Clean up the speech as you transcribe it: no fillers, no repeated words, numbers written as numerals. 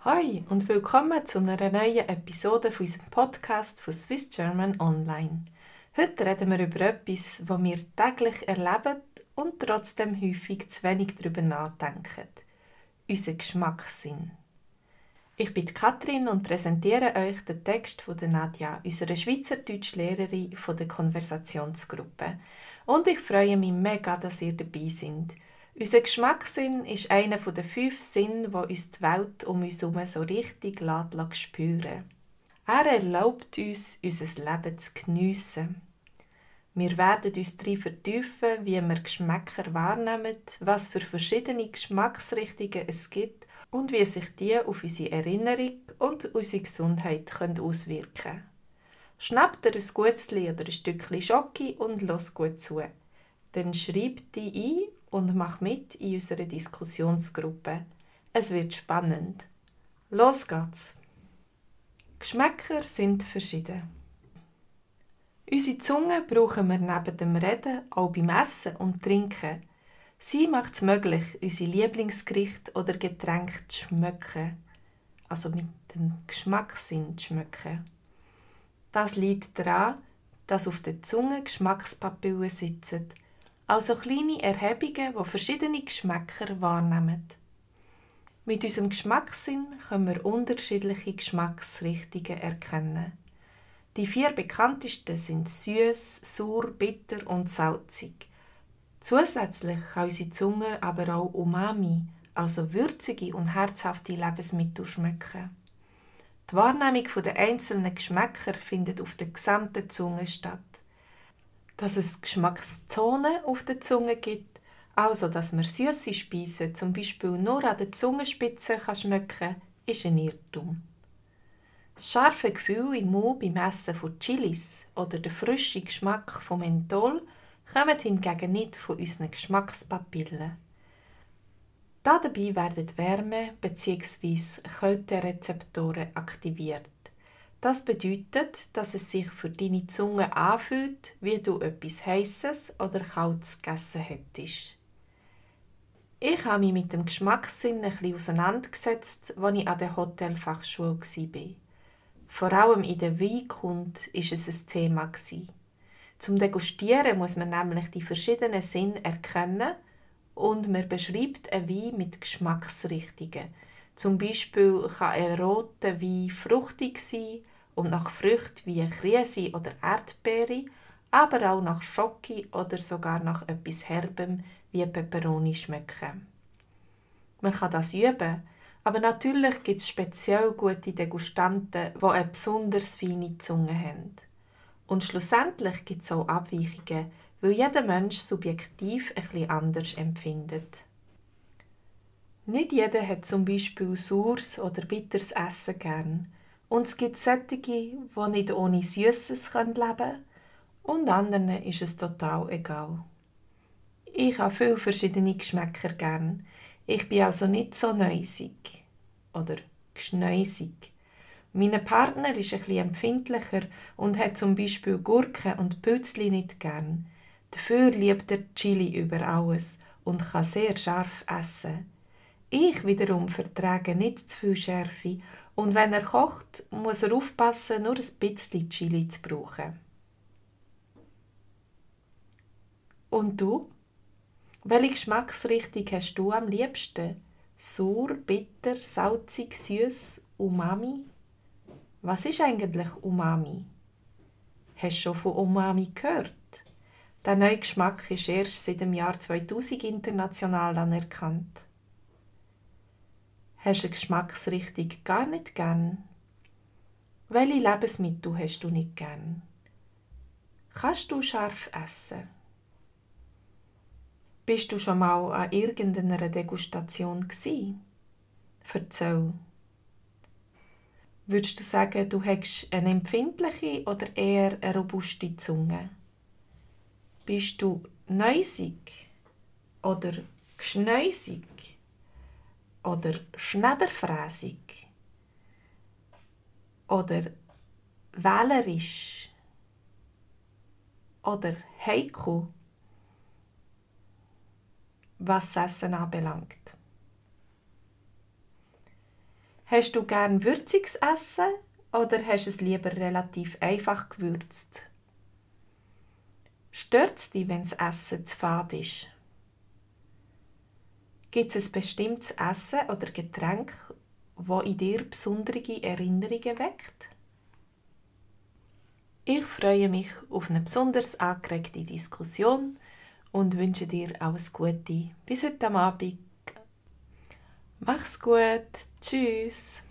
Hoi und willkommen zu einer neuen Episode von unserem Podcast von Swiss German Online. Heute reden wir über etwas, das wir täglich erleben und trotzdem häufig zu wenig darüber nachdenken. Unser Geschmackssinn. Ich bin Katrin und präsentiere euch den Text von Nadja, unserer Schweizerdeutsch-Lehrerin der Konversationsgruppe. Und ich freue mich mega, dass ihr dabei seid. Unser Geschmackssinn ist einer der 5 Sinne, die uns die Welt um uns herum so richtig spüren. Er erlaubt uns, unser Leben zu geniessen. Wir werden uns darin vertiefen, wie wir Geschmäcker wahrnehmen, was für verschiedene Geschmacksrichtungen es gibt und wie sich die auf unsere Erinnerung und unsere Gesundheit auswirken können. Schnappt ihr ein Gutzli oder ein Stückchen Schoki und lasst gut zu. Dann schreibt die ein und mach mit in unserer Diskussionsgruppe. Es wird spannend. Los geht's! Geschmäcker sind verschieden. Unsere Zunge brauchen wir neben dem Reden auch beim Essen und Trinken. Sie macht es möglich, unsere Lieblingsgerichte oder Getränke zu schmecken. Also mit dem Geschmackssinn zu schmecken. Das liegt daran, dass auf der Zunge Geschmackspapillen sitzen, also kleine Erhebungen, die verschiedene Geschmäcker wahrnehmen. Mit unserem Geschmackssinn können wir unterschiedliche Geschmacksrichtungen erkennen. Die 4 bekanntesten sind süß, sauer, bitter und salzig. Zusätzlich kann unsere Zunge aber auch Umami, also würzige und herzhafte Lebensmittel schmecken. Die Wahrnehmung der einzelnen Geschmäcker findet auf der gesamten Zunge statt. Dass es Geschmackszonen auf der Zunge gibt, also dass man süße Speisen zum Beispiel nur an der Zungenspitze schmecken kann, ist ein Irrtum. Das scharfe Gefühl im Mund beim Essen von Chilis oder der frische Geschmack von Menthol kommen hingegen nicht von unseren Geschmackspapillen. Dabei werden Wärme- bzw. Kälterezeptoren aktiviert. Das bedeutet, dass es sich für deine Zunge anfühlt, wie du etwas Heisses oder Kaltes gegessen hättest. Ich habe mich mit dem Geschmackssinn ein bisschen auseinandergesetzt, als ich an der Hotelfachschule war. Vor allem in der Weinkunde war es ein Thema. Zum Degustieren muss man nämlich die verschiedenen Sinne erkennen und man beschreibt einen Wein mit Geschmacksrichtungen. Zum Beispiel kann ein roter Wein fruchtig sein und nach Früchten wie Krise oder Erdbeere, aber auch nach Schoki oder sogar nach etwas Herbem wie Peperoni schmecken. Man kann das üben, aber natürlich gibt es speziell gute Degustanten, die eine besonders feine Zunge haben. Und schlussendlich gibt es auch Abweichungen, weil jeder Mensch subjektiv etwas anders empfindet. Nicht jeder hat zum Beispiel saures oder bitteres Essen gern. Und es gibt solche, die nicht ohne Süßes leben können, und anderen ist es total egal. Ich habe viele verschiedene Geschmäcker gern. Ich bin also nicht so neusig oder gschneusig. Mein Partner ist etwas empfindlicher und hat zum Beispiel Gurken und Pilzli nicht gern. Dafür liebt er Chili über alles und kann sehr scharf essen. Ich wiederum vertrage nicht zu viel Schärfe und wenn er kocht, muss er aufpassen, nur ein bisschen Chili zu brauchen. Und du? Welche Geschmacksrichtung hast du am liebsten? Sauer, bitter, salzig, süß, Umami? Was ist eigentlich Umami? Hast du schon von Umami gehört? Der neue Geschmack ist erst seit dem Jahr 2000 international anerkannt. Hast du eine Geschmacksrichtung gar nicht gern? Welche Lebensmittel hast du nicht gern? Kannst du scharf essen? Bist du schon mal an irgendeiner Degustation gsi? Erzähl. Würdest du sagen, du hättest eine empfindliche oder eher eine robuste Zunge? Bist du neusig oder gschneusig oder schneiderfräsig oder wählerisch oder heikel, was das Essen anbelangt? Hast du gern würziges Essen oder hast du es lieber relativ einfach gewürzt? Stört es dich, wenn das Essen zu fad ist? Gibt es ein bestimmtes Essen oder Getränk, das in dir besondere Erinnerungen weckt? Ich freue mich auf eine besonders angeregte Diskussion und wünsche dir alles Gute. Bis heute Abend. Mach's gut. Tschüss.